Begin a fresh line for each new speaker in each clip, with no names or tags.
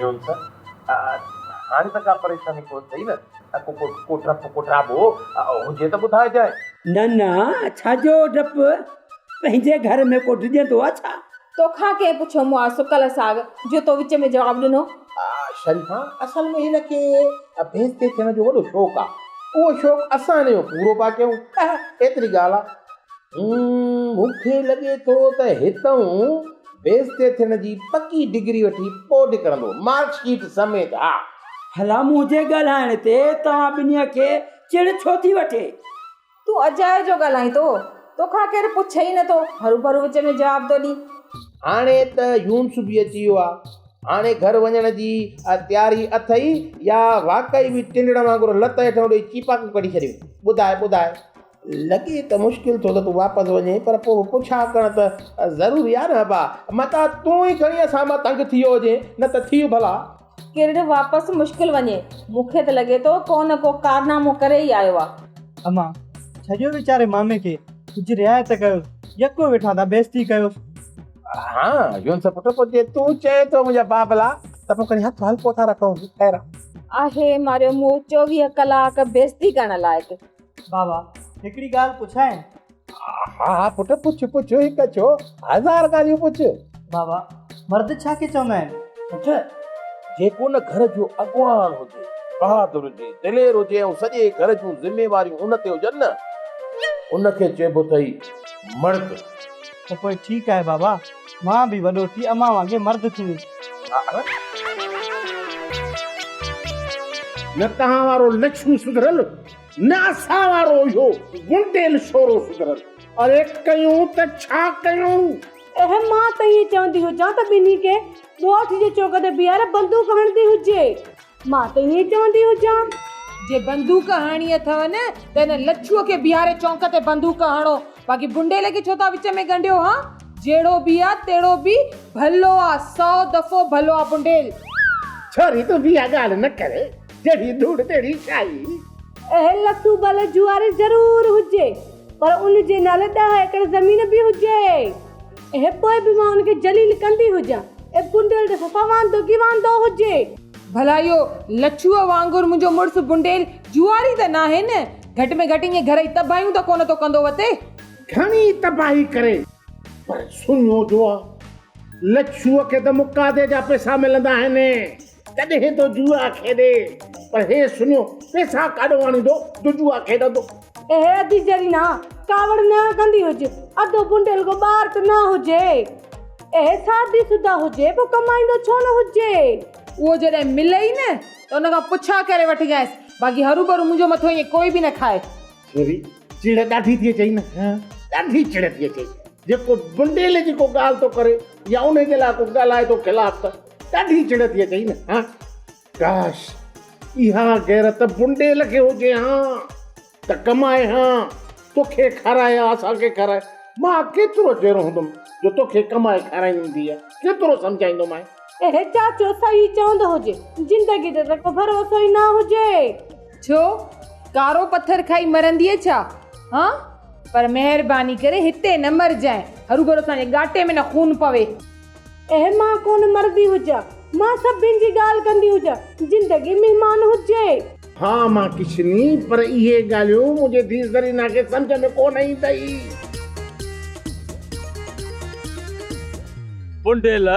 يونس، هاڻي ته ڪا پريشاني ڪونه اٿئي نه؟ ڪو ڪو ڊپ ڪو ڊاٻو هجي ته ٻڌائجانء.
نه نه، ڇا جو ڊپ؟ پنهنجي گهر ۾ ڪو ڊڄندو آ ڇا؟
توکان ڪنهن پڇيو مئا سڪل ساڳ جو تو وچ ۾ جواب ڏنو.
شريفا، اصل ۾ هن کي بيعزتي ٿيڻ جو وڏو شوق آ. اهو شوق اسان هن جو پورو پيا ڪيون. ايتري ڳالهه آ. مون کي لڳي ٿو ته هتئون بيعزتي ٿيڻ جي پڪي ڊگري وٺي پوء نڪرندو، مارڪ شيٽ سميت. ها.
ڀلا منهنجي ڳالهائڻ تي توهان ٻنهي کي چڙ ڇو ٿي وٺي؟
تون اجايو جو ڳالهائين ٿو. توکان ڪير پڇي ئي نٿو، هروڀرو وچ ۾ جواب ٿو ڏين.
هاڻي ته يونس به اچي ويو آ. هاڻي گهر وڃڻ جي تياري اٿئي يا واقعي به ٽنڊڙ وانگر لت هيٺئون ڏئي چيپاڪون ڪڍي ڇڏيون؟ ٻڌاء ٻڌاء. لڳي ته مشڪل ٿو ته تون واپس وڃين پر پوء به پڇا ڪرڻ ته ضروري آ نه ابا. متان تون ئي کڻي اسان مان تنگ ٿي ويو هجين، نه ته ٿيء ڀلا.
ڪرڙ واپس مشڪل وڃي. مون کي ته لڳي ٿو ڪو نه ڪو ڪارنامو ڪري ئي آيو آ.
امان، ڇڏيو ويچاري مامي کي، ڪجهه رعايت ڪيوس، يڪو ويٺا ٿا بيعزتي ڪيوس.
ها يونس پٽ، پوء جي تون چئين ٿو منهنجا بابلا ته پوء کڻي هٿ هلڪو ٿا رکئونس، خير آ.
آهي ماريو مون 24 ڪلاڪ بيعزتي ڪرڻ لائق.
بابا، هڪڙي ڳالهه پڇانء؟
ها ها پٽ پڇ پڇ هڪ ڇو هزار ڳالهيون پڇ.
بابا مرد ڇا کي چوندا آهن؟
پٽ جيڪو نه گهر جو اڳواڻ هجي، بهادر هجي، دلير هجي ۽ سڄي گهر جون ذميواريون ان تي هجن نه ان کي چئبو اٿئي مرد.
ته پوء ٺيڪ آهي بابا مان به وڏو ٿي امان وانگي مرد ٿيندس.
نه توهان وارو لڇمي سڌريل نه اسان وارو اهو گنڊيل شورو سڌريل. اڙي ڪيون ته ڇا ڪيون؟
اهي مان ته ائين چوندي هجان ته ٻنهي کي ڳوٺ جي چوڪ تي بيهاري بندوق هڻندي هجي. مان ته ائين چوندي هجان.
جي بندوق هڻڻي اٿئو نه ته هن لڇوء کي بيهاري چونڪ تي بندوق هڻو. باقي بنڊيل کي ڇو ٿا وچ ۾ ڳنڍيو هان؟ جهڙو به آ تهڙو به ڀلو آ، سئو دفعو ڀلو آ بنڊيل.
ڇوري تون به اها ڳالهه نه ڪر. جهڙي ڌوڙ تهڙي شاهي.
اهي لسو ڀلي جوئاري ضرور هجي پر ان جي نالي ڏهه ايڪڙ زمين به هجي. اهي پوء به مان ان کي ذليل ڪندي هجان. اي بنڊيل ته صفا واندو ڪي واندو هجي.
ڀلا اهو لڇوء وانگر منهنجو مڙس بنڊيل جوئاري ته ناهي نه؟ گهٽ ۾ گهٽ ائين گهر جي تباهيون ته ڪونه ٿو ڪندو وتي.
گهڻي تباهي ڪري پر سڃو جو آ. لڇوء کي ته مقادي جا پئسا ملندا آهن. تڏهن ٿو جوا کيڏي، پر هي سڃو پئسا ڪاڏو آڻيندو جو جوا کيڏندو.
اهي ادي زرينا، ڪاوڙ نه ڪندي هج، ادو بنڊيل ڪو ٻار ته نه هجي. اهي سادي سودا هجي پوء ڪمائيندو ڇو نه هجي.
اهو جڏهن ملئي نه ته ان کان پڇا ڪري وٺجانس، باقي هروڀرو منهنجو مٿو ائين ڪوئي به نه کائي.
ڇوري، چڙ ڏاڍي ٿي اچئي نه؟ ڏاڍي چڙ ٿي اچئي. جيڪو بنڊيل جي ڪو ڳالهه ٿو ڪري يا انهي جي لاء ڪو ڳالهائي ٿو خلاف ته ڏاڍي چڙ ٿي اچئي نه ها؟ ڪاش اها غيرت بنڊيل کي هجي ها ته ڪمائي ها، توکي کارائي ها، اسان کي کارائي. مان ڪيترو جهڙو هوندم جو توکي ڪمائي کارائيندم ڌيء، ڪيترو سمجهائيندومانء.
اهي چاچو صحيح چوندو هجي، زندگي تي ته ڪو ڀروسو ئي نه هجي.
ڇو؟ ڪارو پٿر کائي مرندينء ڇا؟ هان؟ پر مهرباني ڪري هتي نه مرجانء، هروڀرو اسان جي ڳاٽي ۾ نه خون پوي.
اهي مان ڪونه مرندي هجان، مان سڀن جي ڳالهه ڪندي هجان، زندگي مهمان هجي.
ها مان ڪشني، پر اهي ڳالهيون منهنجي ڌيء زرينا کي سمجهه ۾ ڪونه ايندئي.
بنڊيل،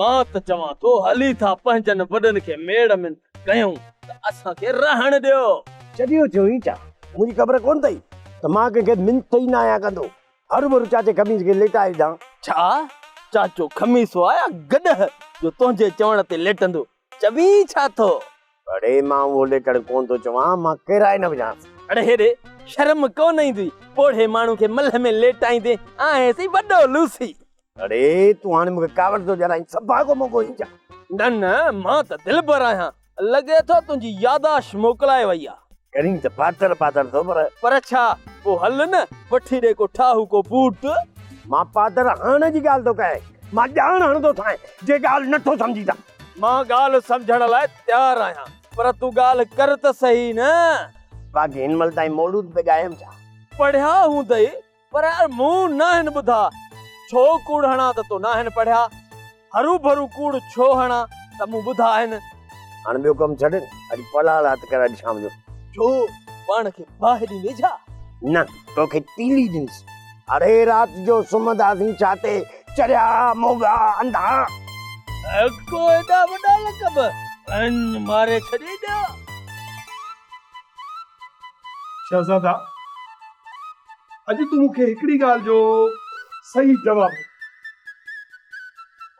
مان ته چوان ٿو هلي ٿا پنهنجن وڏن کي ميڙ منٿ ڪيون ته اسان کي رهڻ ڏيو.
چريو ٿيو آهين ڇا؟ منهنجي خبر ڪونه اٿئي ته مان ڪنهن کي منٿ ئي نه آهيان ڪندو. هروڀرو چاچي خميس کي ليٽائي ڏيان.
ڇا؟ چاچو خميسو آ يا گڏهه جو تنهنجي چوڻ تي ليٽندو؟ چوين ڇا ٿو؟
اڙي مان اهو ليٽڻ ڪونه ٿو چوان، مان ڪيرائي نه وجهانس.
اڙي هيڏي شرم ڪونه ايندي، پوڙهي ماڻهو کي ملهه ۾ ليٽائيندين، آهين سي وڏو لوسي.
اڙي تون هاڻي مون کي ڪاوڙ ٿو ڏيارائين، سڀا ڪو موقعو ئي ڇا؟
نه نه مان ته دلبر آهيان، لڳي ٿو تنهنجي ياداشت موڪلائي وئي آ.
ڪرين ته پاتر پاتر ٿو پر.
پر ڇا؟ پوء هل نه، وٺي ڏي ڪو ٺاهوڪو بوٽ.
مان پاتر هڻڻ جي ڳالهه ٿو ڪيان، مان ڄاڻ هڻندو ٿانء، جي ڳالهه نه ٿو سمجهين ته.
مان ڳالهه سمجهڻ لاء تيار آهيان، پر تون ڳالهه ڪر ته سهي نه.
باقي هن مهل تائين مولود پئي ڳايم ڇا؟
پڙهيا هوندئي، پر يار مون ناهن ٻڌا. ڇو ڪوڙ هڻان ته تو ناهن پڙهيا. هروڀرو ڪوڙ ڇو هڻان ته مون ٻڌا آهن.
هاڻ ٻيو ڪم ڇڏ، اڄ پلاڙ هٿ ڪر اڄ شام جو.
ڇو، پاڻ کي باهه ڏيندين ڇا؟
نه، توکي تيلي ڏيندس. اڙي رات جو سمهنداسين ڇا تي، چريا، موڳا، انڌا.
ڪو ايڏا وڏا لقب، اڃ ماري ڇڏيئي ڏيا.
شهزادا، اڄ تون مون کي هڪڙي ڳالهه جو صحيح جواب ڏي.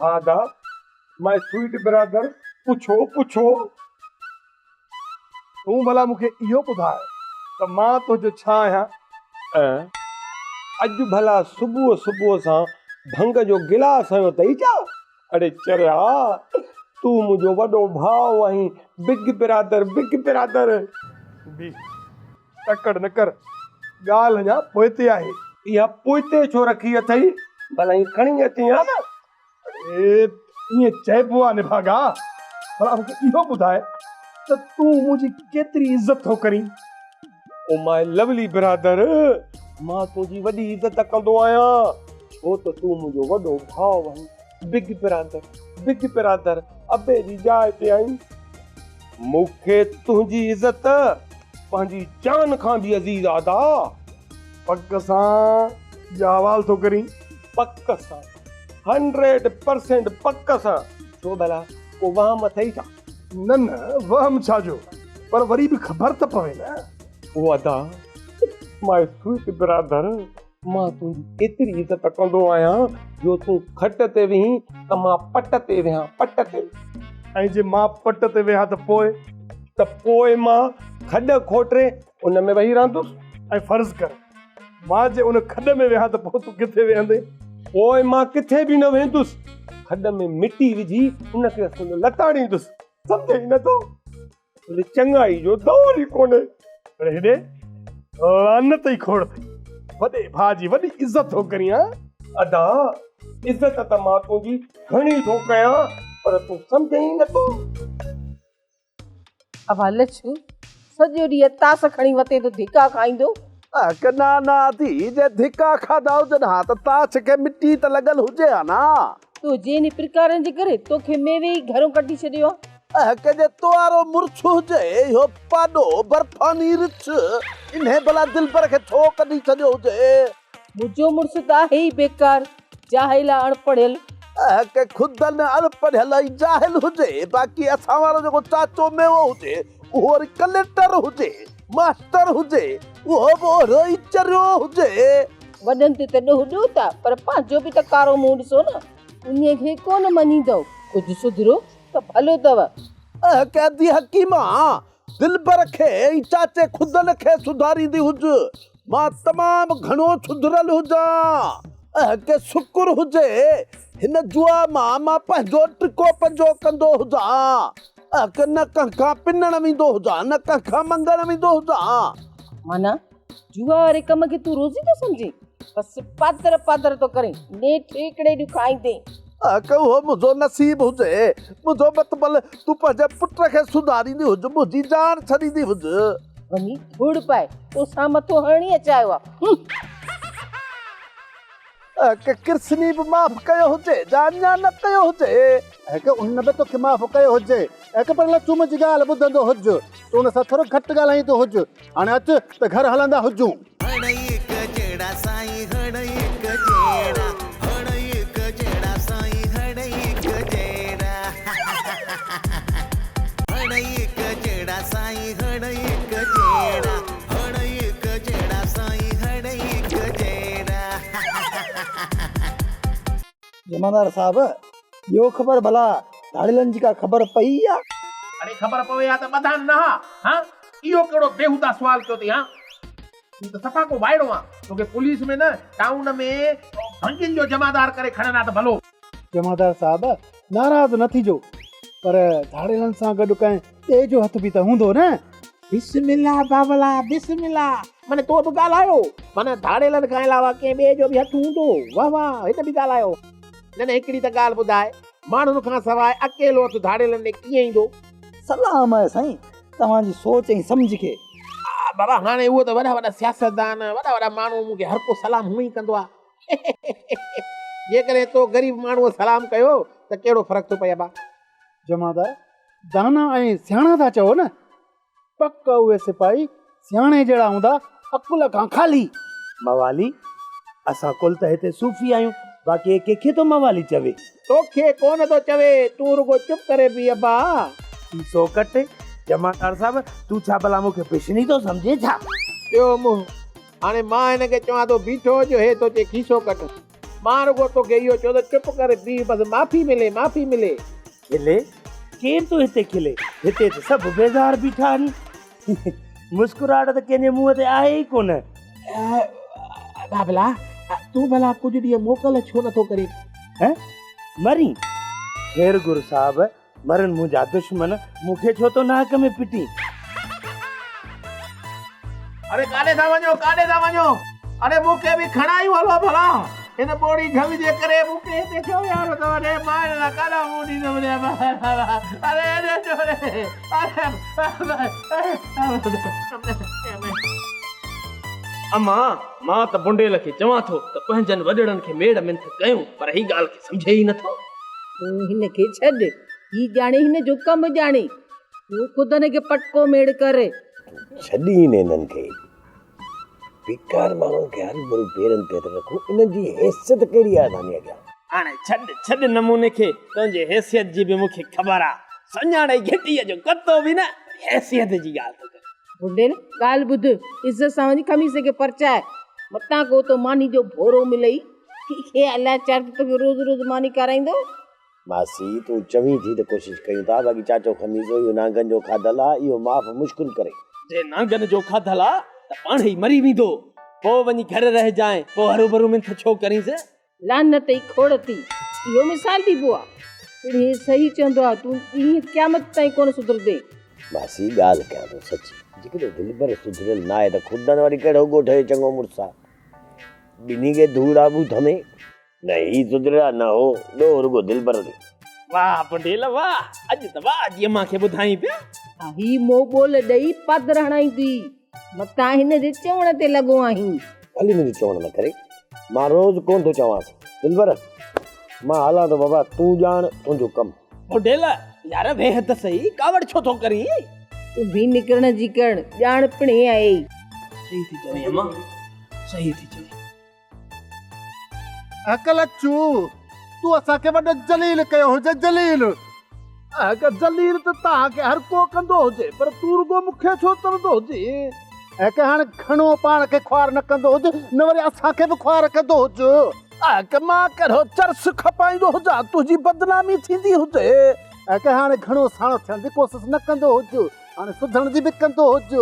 ها ادا، ماء سوئيٽ برادر، پڇو، پڇو. تون ڀلا مون کي اهو ٻڌاء ته مان تنهنجو ڇا آهيان؟
اڄ ڀلا صبح صبح سان ڀنگ جو گلاس هنيو اٿئي ڇا؟ اڙي چريا، تون منهنجو وڏو ڀاء آهين، بگ برادر، بگ برادر.
بيهه، تڪڙ نه ڪر، ڳالهه اڃا پوئتي آهي.
اها پوئتي ڇو رکي اٿئي؟ ڀلا ائين کڻي اچين ها نه.
اڙي، ائين چئبو آهي نڀاڳا. ڀلا مون کي اهو ٻڌاء ته تون منهنجي ڪيتري عزت ٿو ڪرين؟
او ماء لولي برادر، مان تنهنجي وڏي عزت ڪندو آهيان، ڇو ته تون منهنجو وڏو ڀاء آهين. بگ برادر، بگ برادر، ابي جي جاء تي آهين. مون کي تنهنجي عزت پنهنجي جان کان به عزيز آ ادا.
پڪ سان يا حوال ٿو ڪرين؟
پڪ سان، هنڊريڊ پرسينٽ پڪ سان. ڇو ڀلا، ڪو وهم اٿئي ڇا؟
نه نه، وهم ڇا جو، پر وري به خبر ته پوي نه.
او ادا، ماء سوئيٽ برادر، مان تنهنجي ايتري عزت ڪندو آهيان جو تون کٽ تي ويهين ته مان پٽ تي ويهان، پٽ تي.
۽ جي مان پٽ تي ويهان ته پوء؟
ته پوء مان کڏ کوٽي ان ۾ ويهي رهندس.
۽ فرض ڪر مان جي ان کڏ ۾ ويهان ته پوء تون ڪٿي ويهندين؟
پوء مان ڪٿي به نه ويندس، کڏ ۾ مٽي وجهي ان کي اصل لتاڙيندس، سمجهين نه ٿو؟ تنهنجي چڱائي جو دور ئي ڪونهي.
پر هيڏي لعنت ئي کوڙ اٿئي. وڏي ڀاء جي وڏي عزت ٿو ڪرين ها.
ادا عزت ته مان تنهنجي گهڻي ٿو ڪيان پر تون سمجهين ئي نٿو.
ابا لڇو سڄو ڏينهن تاس کڻي وتين ٿو ڌڪا کائيندو.
اڪ نا نا ٿي جي ڌڪا کاڌا هجن ها ته تاش کي مٽي ته لڳل هجي ها نه.
تنهنجي انهي پرڪارن جي ڪري توکي ميوي ئي گهرون ڪڍي ڇڏيو آ.
اهڪ جي توارو مڙس هجي، اهو پاڏو برفاني رڇ، انهي ڀلا دلبر کي ڇو ڪڍي ڇڏيو هجي؟
منهنجو مڙس ته آهي ئي بيڪار، جاهل آ اڻپڙهيل.
اهڪ خودن اڻپڙهيل ۽ جاهل هجي، باقي اسان وارو جيڪو چاچو ميوو هجي، اهو وري ڪليڪٽر هجي، ماستر هجي، اهو به اوهڙو ئي چريو هجي.
وڏن تي ته ڏوهه ڏيو ٿا، پر پنهنجو به ته ڪارو منهن ڏسو نه. انهي کي ڪونه مڃيندؤ، ڪجهه سڌرو ته ڀلو اٿو.
اهه قيدي حڪيما، دلبر کي ۽ چاچي خدل کي سڌاريندي هج. مان تمام گهڻو سڌريل هجان. اهه ڪي شڪر هجي، هن جوا مان مان پنهنجو ٽڪو پنجو ڪندو هجان. اهه ڪي نه ڪنهن کان پنڻ ويندو هجان، نه ڪنهن کان منگڻ ويندو هجان.
معنيٰ جوا واري ڪم کي تون روزي ٿو سمجهين؟ بس پادر پادر ٿو ڪرين، نيٺ هڪڙي ڏينهن کائيندين.
اڪ اهو منهنجو نصيب هجي، منهنجو مطبل تون پنهنجي پٽ کي سڌاريندي هج، منهنجي جان ڇڏيندي هج.
وڃي ڌوڙ پائي، توسان مٿو هڻڻ ئي اچايو آ. هون.
اڪ ڪرسني به معاف ڪيو هجي جا اڃا نه ڪيو هجي.
اڪ ان به توکي معاف ڪيو هجي. اڪ پر لچو منهنجي ڳالهه ٻڌندو هج، تون ان سان ٿورو گهٽ ڳالهائيندو هج. هاڻي اچ ته گهر هلندا هجون.
هڙئي هڪ جهڙا سائين هڙئي هڪ جهڙا هڙئي هڪ جهڙا سائين هڙئي هڪ جهڙا هڙئي هڪ جهڙا سائين هڙئي هڪ جهڙا هڙئي هڪ جهڙا سائين هڙئي هڪ جهڙا.
جمعدار صاحب ڏيو خبر ڀلا ڌاڙيلن جي ڪا خبر پئي يا؟
اڙي خبر پوي ها ته ٻڌان نه ها، ها؟ اهو ڪهڙو بيهودا سوال ڪيو اٿئي ها؟ تون ته صفا ڪو وائڙو آن، توکي پوليس ۾ نه ٽائون ۾ ڀنگين جو جمعدار ڪري کڻن ها ته ڀلو.
جمعدار صاحب ناراض نه ٿيجو پر ڌاڙيلن سان گڏ ڪنهن ٻئي جو هٿ به ته هوندو نه؟
بسم الله بابلا بسم الله معني تو به ڳالهايو معني ڌاڙيلن کان علاوه ڪنهن ٻئي جو به هٿ هوندو واه واه هن به ڳالهايو نه نه هڪڙي ته ڳالهه ٻڌاء ماڻهن کان سواء اڪيلو هٿ ڌاڙيلن ڏي ڪيئن ايندو؟
سلام آهي سائين توهان جي سوچ ۽ سمجهه کي.
بابا هاڻي اهو ته وڏا وڏا سياستدان وڏا وڏا ماڻهو مون کي هر ڪو سلام هونئن ئي ڪندو آهي. جيڪڏهن تو غريب ماڻهوء سلام ڪيو ته ڪهڙو فرق ٿو پئي ابا.
جمعدار، دانا ۽ سياڻا ٿا چئو نه؟ پڪ اهي سپاهي سياڻي جهڙا هوندا، عقل کان خالي.
موالي، اسان ڪل ته هتي صوفي آهيون، باقي هي ڪنهن کي ٿو موالي چوي؟
توکي ڪونه ٿو چوي، تون رڳو چپ ڪري بيهه ابا.
کيسو ڪٽ، جمعدار صاحب، تون ڇا ڀلا مون کي پشني ٿو سمجهين ڇا؟
ٻيو منهن، هاڻي مان هن کي چوان ٿو بيٺو هج، هي ٿو چئي کيسو ڪٽ. مان رڳو توکي اهو چيو ته چپ ڪري بيهه بس معافي ملي معافي ملي.
کلي؟ ڪير ٿو هتي کلي؟ هتي ته سڀ بيزار بيٺا آهن. مسڪراهٽ ته ڪنهن جي منهن تي آهي ئي ڪونه.
بابلا، تون ڀلا ڪجهه ڏينهن موڪل ڇو نٿو ڪرين؟
هه؟ مرين؟ خير گر صاحب، مرن منهنجا دشمن، مون کي ڇو ٿو ناحق ۾ پٽين؟
اڙي ڪاڏي ٿا وڃو، ڪاڏي ٿا وڃو؟ اڙي مون کي به کڻايون هلو ڀلا. هن ٻوڙي گهوي جي ڪري مون کي هتي ڇو ويهاريو اٿو؟ اڙي مان هن سان ڪاڏانهن منهن ڏيندم ري اڙي اڙي
اما، مان ته بنڊيل کي چوان ٿو ته پنهنجن وڏڙن کي ميڙ منٿ ڪيون، پر هي ڳالهه کي سمجهي ئي نٿو.
تون هن کي ڇڏ، هي ڄاڻي هن جو ڪم ڄاڻي. تون خود هن کي پٽڪو ميڙ ڪر.
تون ڇڏ ئي نه هنن کي. بيڪار ماڻهن کي هروڀرو پيرن تي هٿ رکون، انهن جي حيثيت ڪهڙي آهي اسان جي اڳيان. هاڻي ڇڏ، ڇڏ نموني کي، تنهنجي حيثيت جي به مون کي خبر آ. سڃاڻي گهٽيء جو ڪتو به نه حيثيت جي ڳالهه ٿو ڪري.
بنڊيل، ڳالهه ٻڌ، عزت سان وڃي خميس کي پرچاء، متان ڪو اتو ماني جو ڀورو ملئي. کي الله چار ته توکي روز روز ماني کارائيندو.
ماسي، تون چوين ٿي ته ڪوشش ڪيون ٿا، باقي چاچو خميسو اهو نانگن جو کاڌل آ، اهو معاف مشڪل ڪري.
جي نانگن جو کاڌل آ ته پاڻهي ئي مري ويندو، پوء وڃي گهر رهجانء، پوء هروڀرو منٿ ڇو ڪرينس؟
لعنت ئي کوڙ ٿي، اهو مثال ڏبو آ. پڻهين صحيح چوندو آ، تون ڏينهن قيامت تائين ڪونه سڌرندين.
ماسي، ڳالهه ڪيان ٿو سچي، جيڪڏهن دلبر سڌريل ناهي ته خودن وري ڪهڙو ڳوٺ جو چڱو مڙس آ. ٻنهي کي ڌوڙ آ ٻوٿ ۾. نه هي سڌريا نه هو، ڏوهه رڳو دلبر جو.
واهه بنڊيل واهه، اڄ ته واهه جي امان کي ٻڌائين پيا.
ها هي مون ٻول ڏئي پادر هڻائيندي، متان هن جي چوڻ تي لڳو آهين.
ڀلي منهنجو چوڻ نه ڪري، مان روز ڪونه ٿو چوانس. دلبر، مان هلان ٿو بابا، تون ڄاڻ تنهنجو ڪم.
بنڊيل، يار ويهه ته سهي، ڪاوڙ ڇو ٿو ڪرين؟
تون ڀي نڪرڻ جي ڪرڻ، ڄاڻ پڻهين آهي.
صحيح ٿي چوين امان، صحيح ٿي چوين.
عقل اچو، تون اسان کي وڏو ذليل ڪيو هجي، ذليل.
اهڪ ذليل ته توهان کي هر ڪو ڪندو هجي، پر تون رڳو مون کي ڇو چوندو هجين؟
اهڪ هاڻ گهڻو پاڻ کي خوار نه ڪندو هج، نه وري اسان کي به خوار ڪندو هج.
اهڪ مان ڪهڙو چرس کپائيندو هجان، تنهنجي بدنامي ٿيندي هجي.
اهڪ هاڻ گهڻو ساڻو ٿيڻ جي ڪوشش نه ڪندو هج، هاڻي سڌرڻ جي به ڪندو هج.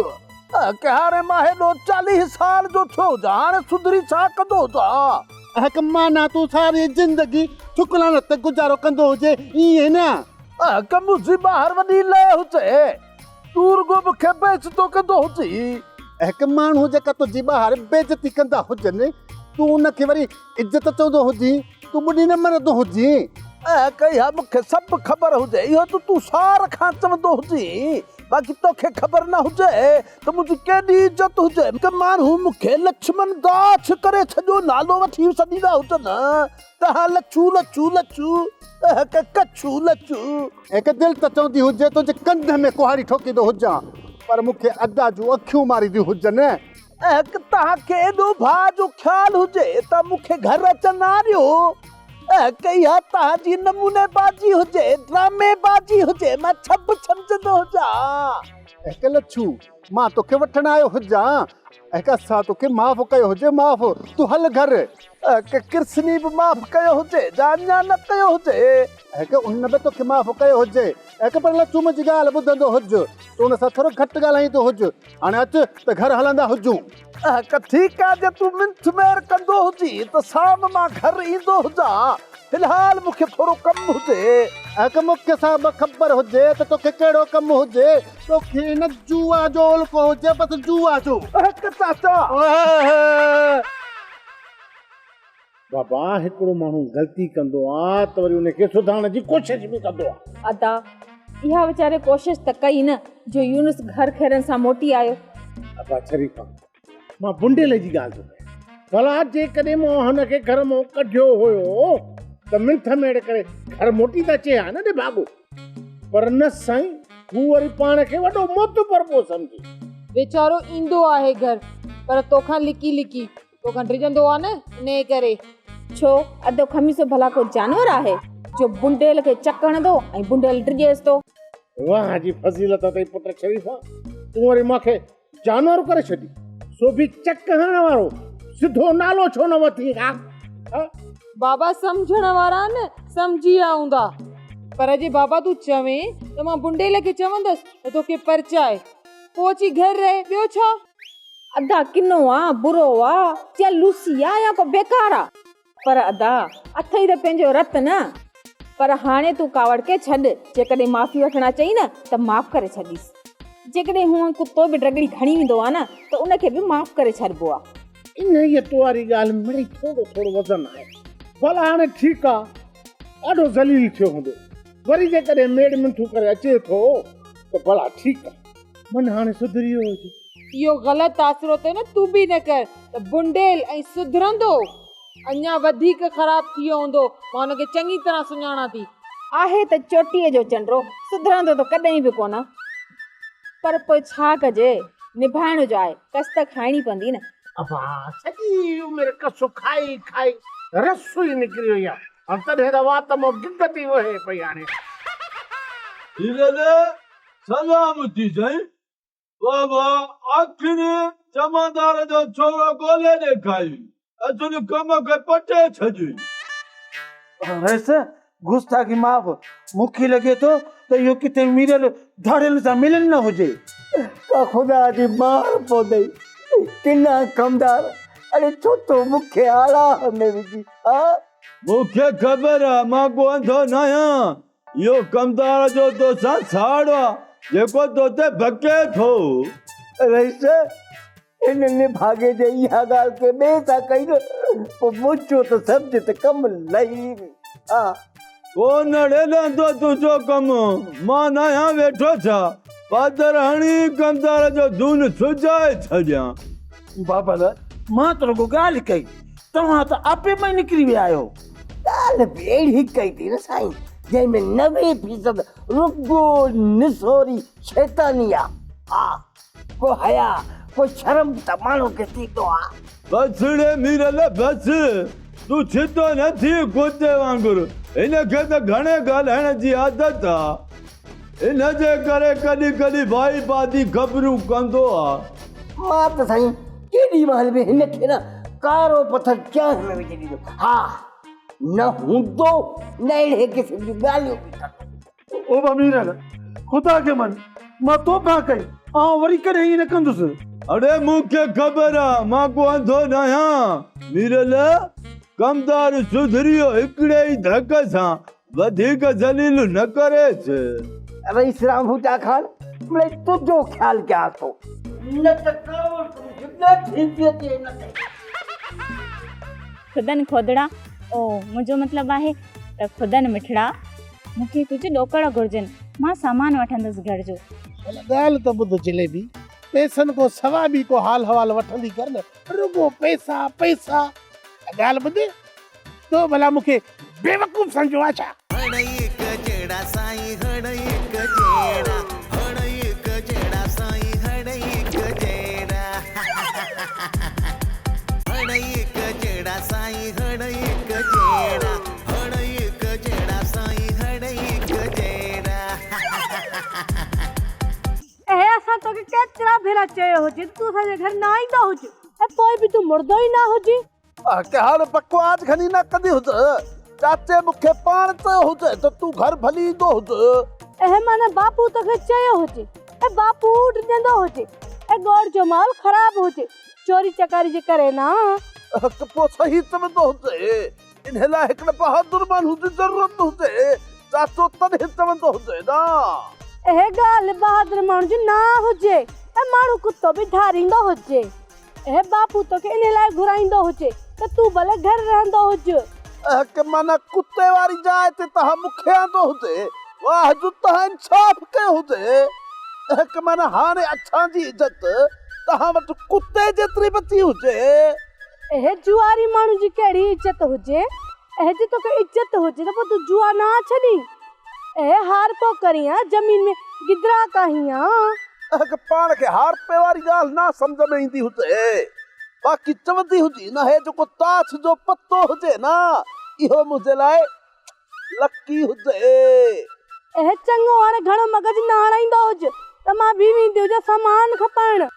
اهڪ هاڻي مان هيڏو 40 سال جو ٿيو هجان، هاڻي سڌري ڇا ڪندو هجان؟
اهڪ معنيٰ تون ساري زندگي ٿڪلڻ تي گذارو ڪندو هجين، ائين نه؟
اهڪ منهنجي ٻاهر وڏي لئه هجي، تون رڳو مون کي بيعزتو ڪندو هجين.
اهڪ ماڻهو جيڪا تنهنجي ٻاهر بيعزتي ڪندا هجن، تون ان کي وري عزت چوندو هجين، تون ٻڏي نه مرندو هجين.
اهڪ اها مون کي سڀ خبر هجي، اهو ته تون سار کان چوندو هجين، باقي توکي خبر نه هجي ته منهنجي ڪيڏي عزت هجي. هڪ ماڻهو مون کي لڇمن داس ڪري سڄو نالو وٺي سڏيندا هجن ته ها لڇو لڇو لڇو، اهڪ ڪڇو لڇو.
هڪ دل ته چوندي هجي تنهنجي ڪنڌ ۾ ڪهاڙي ٺوڪيندو هجان، پر مون کي ادا جون اکيون مارينديون هجن.
اهڪ توهان کي ايڏو ڀاء جو خيال هجي ته مون کي گهر اچڻ نه ڏيو. اهڪ اها توهان جي نموني بازي هجي، ڊرامي بازي هجي، مان ڇڀ سمجهندو هجان.
اهڪ لڇو، مان توکي وٺڻ آيو هجان. اهڪ اسان توکي معاف ڪيو هجي، معاف، تون هل گهر.
اهڪ ڪرسني به معاف ڪيو هجي جا اڃا نه ڪيو هجي.
اهڪ ان به توکي معاف ڪيو هجي. اهڪ پر لڇو منهنجي ڳالهه ٻڌندو هج. تون ان سان ٿورو گهٽ ڳالهائيندو هج. هاڻي اچ ته گهر هلندا هجون.
اهڪ ٺيڪ آ جي تون منٿ مير ڪندو هجين ته سام مان گهر ايندو هجان. في الحال مون کي ٿورو ڪم هجي.
اهڪ مون کي سا به خبر هجي ته توکي ڪهڙو ڪم هجي. توکي نه جوا جو الڪو هجي بس جوا جو.
اهڪ چاچا. بابا هڪڙو ماڻهو غلطي ڪندو آ ته وري ان کي سڌارڻ جي ڪوشش به ڪندو آ.
ادا اها ويچاري ڪوشش ته ڪئي نه جو يونس گهر خيرن سان موٽي آيو.
ابا شريفا مان بنڊيل جي ڳالهه ٿو ڪيان. ڀلا جيڪڏهن مون هن کي گهر مان ڪڍيو هيو ته منٿ ميڙ ڪري گهر موٽي ته اچي ها نه ڏي ڀاڳو. پر نه سائين، هو وري پاڻ کي وڏو معتبر پيو سمجهي.
ويچارو ايندو آهي گهر، پر توکان لڪي لڪي. توکان ڊڄندو آ نه، انهيء ڪري.
ڇو، ادو خميسو ڀلا ڪو جانور آهي، جو بنڊيل کي چڪ هڻندو ۽ بنڊيل ڊڄيس ٿو.
واهه جي فضيلت اٿئي پٽ شريفا، تون وري مان کي جانور ڪري ڇڏي، سو به چڪ هڻڻ وارو، سڌو نالو ڇو نه وٺين ها؟
بابا سمجهڻ وارا نه سمجهي ويا هوندا، پر جي بابا تون چوين ته مان بنڊيل کي چوندس ته توکي پرچائي، پوء اچي گهر رهي، ٻيو ڇا؟
ادا ڪنو آ، برو آ، يا لوسي آ يا ڪو بيڪار آ، پر ادا اٿئي ته پنهنجو رت نه. پر هاڻي تون ڪاوڙ کي ڇڏ، جيڪڏهن معافي وٺڻ اچئي نه ته معاف ڪري ڇڏيس. جيڪڏهن هونئن ڪتو به ڊڳڙي کڻي ويندو آ نه ته ان کي به معاف ڪري ڇڏبو آ.
انهيء تو واري ڳالهه ۾ مڙئي ٿورو ٿورو وزن آهي. ڀلا هاڻي ٺيڪ آ، ڏاڍو ذليل ٿيو هوندو. وري جيڪڏهن ميڙ منٿون ڪري اچي ٿو ته ڀلا ٺيڪ آ. من هاڻي سڌري ويو هجي.
اهو غلط تاثر اتي نه تون به نه ڪر ته بنڊيل ۽ سڌرندو اڃا وڌيڪ خراب ٿي ويو هوندو مان ان کي چڱي طرح سڃاڻان ٿي.
آهي ته چوٽيء جو چنڊو، سڌرندو ته ڪڏهن به ڪونه. پر پوء ڇا ڪجي، نڀائڻو جو آهي، ڪس ته کائڻي پوندي نه.
ابا سڄي عمر ڪس کائي کائي رس ئي نڪري وئي آهي. هاڻ تڏهن ته وات مان گگ ٿي وهي پئي هاڻي.
هيرل سلام ٿي سائين. بابا آخر جمعدار جو ڇورو ڳولي ڏيکاري اصل ڪم کي پٽي ڇڏيئي.
رئيس، گستاخي معاف، مون کي لڳي ٿو ته اهو ڪٿي ميرل ڌاڙيلن سان مليل نه هجي.
ڪا خدا جي مار پوندئي ڪنا ڪمدار، اڙي ڇو ٿو مون کي آڙاهه ۾ وجهين ها؟
مون کي خبر آ، مان ڪو انڌو ناهيان. اهو ڪمدار جو توسان ساڙ آ، جيڪو توتي بڪي ٿو.
رئيس، ان نڀاڳي جي اها ڳالهه ڪنهن ٻئي سان ڪئي نه، پوء منهنجو ته سمجهه ته ڪم لهي ويو. ها.
ڪو نه ڙي لهندو تنهنجو ڪم، مان ناهيان ويٺو ڇا؟ پادر هڻي ڪمدار جو دون سجائي ڇڏيان.
بابل، مان ته رڳو ڳالهه ڪئي، توهان ته آپي مان ئي نڪري ويا آهيو.
ڳالهه به اهڙي ڪئي اٿئي نه سائين، جنهن ۾ 90% رڳو نسوري شيطاني آ. ها، ڪو حياء، ڪو شرم به ته ماڻهو کي ٿيندو آ.
بس ڙي ميرل بس، تون ڇتو نه ٿيء ڪتي وانگر، هن کي ته گهڻي ڳالهائڻ جي عادت آ. ان جي ڪري ڪڏهن ڪڏهن وائي بادي خبرون ڪندو آ.
مان ته سائين ڪيڏي مهل به هن کي نه ڪارو پٿر چانهه ۾ وجهي ڏيندو. ها نه هوندو نه اهڙي قسم جون ڳالهيون به ڪندو.
او با ميرل، خدا کي مڃ، مان توبه ڪئي، آئون وري ڪڏهن ائين نه ڪندس.
اڙي مون کي خبر آ، مان ڪو انڌو ناهيان. ميرل، ڪمدار سڌريو هڪڙي ئي ڌڪ سان وڌيڪ ذليل نه ڪريس.
رئيس رانڀوٽا خان، مڙئي تنهنجو خيال ڪيان ٿو. نه ته ڪاوڙ ته مون کي ڏاڍي پئي اچي ان تي.
خدن کودڙا، او، منهنجو مطلب آهي ته خدن مٺڙا، مون کي ڪجهه ڏوڪڙ گهرجن، مان سامان وٺندس گهر جو.
ڀلا ڳالهه ته ٻڌ جليبي، پئسن کان سوا به ڪو حال حوال وٺندي ڪر نه، رڳو پئسا پئسا. ڳالهه ٻڌ، تو ڀلا مون کي بيوقوف سمجهيو آ ڇا؟
هڙئي هڪ جهڙا سائين هڙئي هڪ جهڙا هڙئي هڪ جهڙا سائين هڙئي هڪ جهڙا هڙئي هڪ جهڙا سائين هڙئي هڪ جهڙا هڙئي هڪ جهڙا سائين هڙئي هڪ جهڙا.
اهي اسان توکي ڪيترا ڀيرا چيو هجي ته تون اسان جي گهر نه ايندو هج ۽ پوء به تون مڙندو ئي نه هجين.
ڪي هاڻ بڪواس گهڻي نه ڪندي هج. چاچي مون کي پاڻ چيو هجي ته تون گهر ڀلي ايندو هج.
اهي معنيٰ باپو توکي چيو هجي ۽ باپو ڊڄندو هجي ۽ ڳوٺ جو ماحول خراب هجي چوري چڪاري جي ڪري نه.
ته پوء صحيح چوندو هجي. انهي لاء هڪڙي بهادر ماڻهو جي ضرورت هجي. چاچو تڏهن چوندو هجي نه.
اهي ڳالهه بهادر ماڻهو جي نه هجي ۽ ماڻهو ڪتو به ڌاريندو هجي. اهي باپو توکي انهي لاء گهرائيندو هجي ته تون ڀلي گهر رهندو هج.
اهڪ معنيٰ ڪتي واري جاء تي توهان مون کي آندو هجي. واهه جو توهان انصاف ڪيو هجي. اهڪ معنيٰ هاڻي اسان جي عزت توهان وٽ ڪتي جيتري بچي هجي.
اهي جواري ماڻهو جي ڪهڙي عزت هجي. اهي جي توکي عزت هجي ته پوء تون جوا نه ڇڏين. اي هارپو ڪرين ها زمين ۾ گدرا ڪاهين ها.
اهڪ پاڻ کي هارپي واري ڳالهه نه سمجهه ۾ ايندي هجي. باقي چوندي هجي نه هي جيڪو تاش جو پتو هجي نه اهو منهنجي لاء لڪي هجي.
اهي چڱو هاڻي گهڻو مغز نه هڻائيندو هج ته مان به ويندي هجان سامان کپائڻ.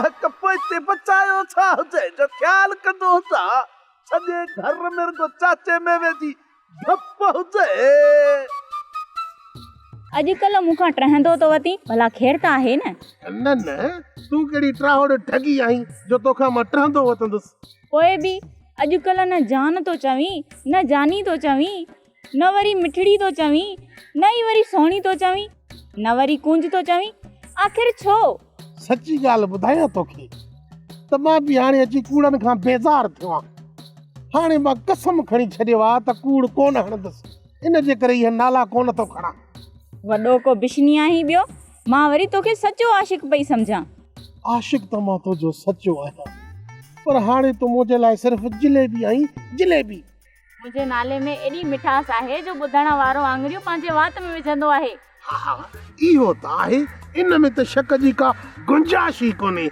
اهڪ پوئتي بچايو ڇا هجي جو خيال ڪندو هجان سڄي گهر ۾ رڳو چاچي ميوي جي ڌپ هجي.
اڄڪلهه مون کان ٽهندو ٿو وتين، ڀلا خير ته آهي نه؟
نه نه، تون ڪهڙي ٽاهوڙ ڍڳي آهين جو توکان مان ٽهندو وتندس.
پوء به اڄڪلهه نه جان ٿو چوين، نه جاني ٿو چوين، نه وري مٺڙي ٿو چوين، نه ئي وري سهڻي ٿو چوين، نه وري ڪونج ٿو چوين، آخر ڇو؟
سچي ڳالهه ٻڌايان توکي ته مان به هاڻي اچي ڪوڙن کان بيزار ٿيو آهيان. هاڻي مان قسم کڻي ڇڏيو آهي ته ڪوڙ ڪونه هڻندس، ان جي ڪري اهي نالا ڪونه ٿو کڻان.
وڏو ڪو بشني آهين ٻيو، مان وري توکي سچو عاشق پئي سمجهان.
عاشق ته مان تنهنجو سچو آهيان، پر هاڻي تون منهنجي لاء صرف جليبي آهين، جليبي.
منهنجي نالي ۾ ايڏي مٺاس آهي جو ٻڌڻ وارو آڱريون پنهنجي وات ۾ وجهندو آهي.
ها ها اهو ته آهي، ان ۾ ته شڪ جي ڪا گنجائش ئي ڪونهي.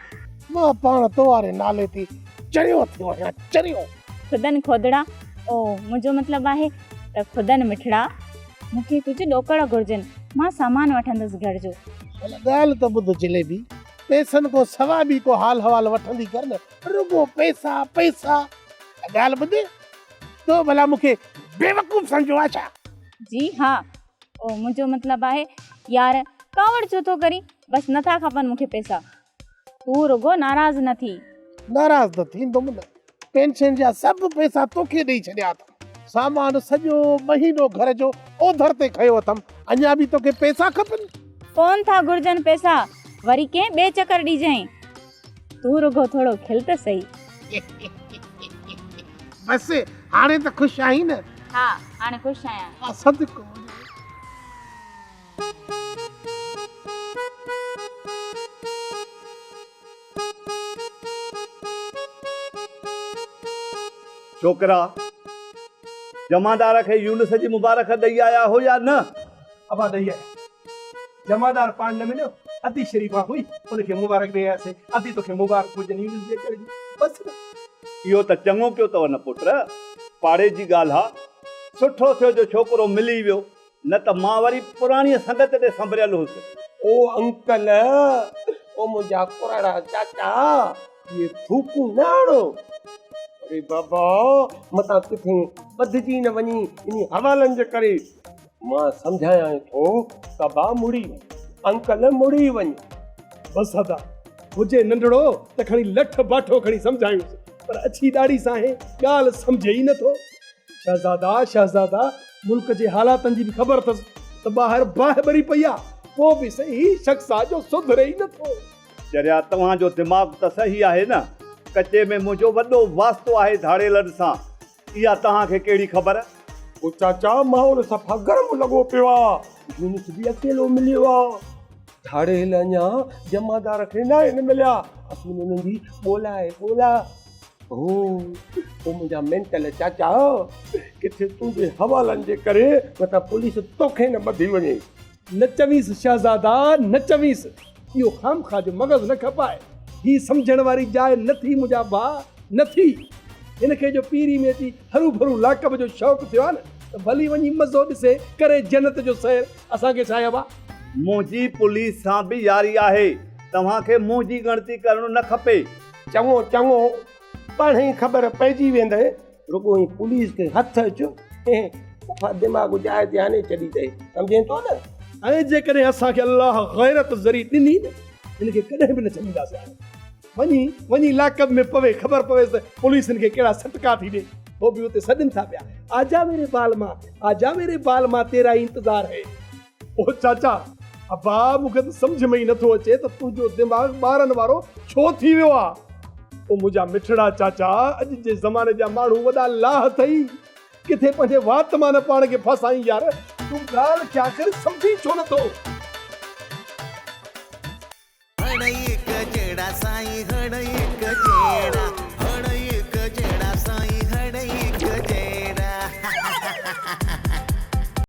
مان پاڻ تو واري نالي تي چريو ٿيو آهيان، چريو.
خدن کودڙا، او منهنجو مطلب آهي ته خدن مٺڙا، مون کي ڪجهه ڏوڪڙ گهرجن، مان سامان وٺندس گهر جو.
ڀلا ڳالهه ته ٻڌ جليبي، پئسن کان سوا به ڪو حال حوال وٺندي ڪر نه. رڳو پئسا پئسا. ڳالهه ٻڌ، تو ڀلا مون کي بيوقوف سمجهيو آهي ڇا؟
جي ها. او منهنجو مطلب آهي يار ڪاوڙ ڇو ٿو ڪرين، بس نه ٿا کپن مون کي پئسا. تون رڳو ناراض نه ٿي.
ناراض ته ٿيندم نه، پينشن جا سڀ پئسا توکي ڏئي ڇڏيا اٿم. سامان سڄو مهينو گهر جو اوڌر تي کنيو اٿم، اڃا به توکي پئسا کپن؟
ڪونه ٿا گهرجن پئسا، وري ڪنهن ٻئي چڪر ڏجانء. تون رڳو ٿورو کل ته سهي.
بس هاڻي ته خوش آهين نه؟
ها هاڻي خوش آهيان.
ها صدقو هجي.
ڇوڪرا، جمعدار کي يونس جي مبارڪ ڏئي آيا هو يا نه؟
ابا ڏئي آيا. جمعدار پاڻ نه مليو، ادي شريفا هئي، ان کي مبارڪ ڏئي آياسين. ادي توکي مبارڪ هجن يونس جي اچڻ جون. بس نه.
اهو ته چڱو ڪيو اٿو نه پٽ، پاڙي جي ڳالهه آ. سٺو ٿيو جو ڇوڪرو ملي ويو، نه ته مان وري پراڻيء سنگت تي سنڀريل هيس.
او انڪل، او منهنجا ڪراڙا چاچا، اهي ٿوڪون نه هڻو. اڙي بابا، متان ڪٿي ٻڌجي نه وڃين انهي حوالن جي ڪري. مان سمجهايانء ٿو ته با مڙي وڃ، انڪل مڙي وڃ.
بس ادا، هجي ننڍڙو ته کڻي لٺ باٺو کڻي سمجهايونس، پر اڇي ڏاڙهي سان هي ڳالهه سمجهي ئي نٿو. شهزادا، شهزادا، ملڪ جي حالاتن جي به خبر اٿس ته ٻاهر باهه ٻري پئي آ، پوء به سائين هي شخص آ جو سڌري ئي نٿو.
چريا، توهان جو دماغ ته صحيح آهي نه؟ ڪچي ۾ منهنجو وڏو واسطو آهي ڌاڙيلن سان، اها توهان کي ڪهڙي خبر؟
او چاچا ماحول صفا گرم لڳو پيو آ، يونس به اڪيلو مليو آ، ڌاڙيل اڃا جمعدار کي ناهن مليا، اصل ۾ انهن جي ڳولا آهي ڳولا. او او منهنجا مينٽل چاچا ڪٿي تنهنجي حوالن جي ڪري متان پوليس توکي نه ٻڌي وڃي.
نه چوينس شهزادا نه چوينس، اهو خامخواه جو مغز نه کپاء، هي سمجهڻ واري جاء نه ٿي منهنجا ڀاء نه ٿي. هن کي جو پيري ۾ اچي هروڀرو لاڪب جو شوق ٿيو آهي نه ته ڀلي وڃي مزو ڏسي ڪري جنت جو سير، اسان کي ڇا آهي ابا.
منهنجي پوليس سان به ياري آهي، توهان کي منهنجي ڳڻتي ڪرڻ نه کپي.
چڱو چڱو، پاڻهي خبر پئجي ويندء. رڳو ائين پوليس کي هٿ اچ ۽ صفا دماغ جاء تي آڻي ڇڏي اٿئي، سمجهين ٿو نه؟
۽ جيڪڏهن اسان کي الله غيرت ذري ڏني نه هن کي ڪڏهن به نه ڇڏينداسين. هاڻي وڃي وڃي لاڪب ۾ پوي، خبر پويس ته پوليس هن کي ڪهڙا سٽڪا ٿي ڏي. هو به اتي سڏين ٿا پيا، آجا ميري بال مان، آجا ميري بال مان تيرا ئي انتظار هي. او چاچا، ابا مون کي ته سمجهه ۾ ئي نٿو اچي ته تنهنجو دماغ ٻارن وارو ڇو ٿي ويو آ؟ او منهنجا مٺڙا چاچا، اڄ جي زماني جا ماڻهو وڏا لاهه اٿئي، ڪٿي پنهنجي وات مان نه پاڻ کي ڦاسائين يار، تون ڳالهه کي آخر سمجهين ڇو نٿو؟
هڙئي هڪ جهڙا سائين.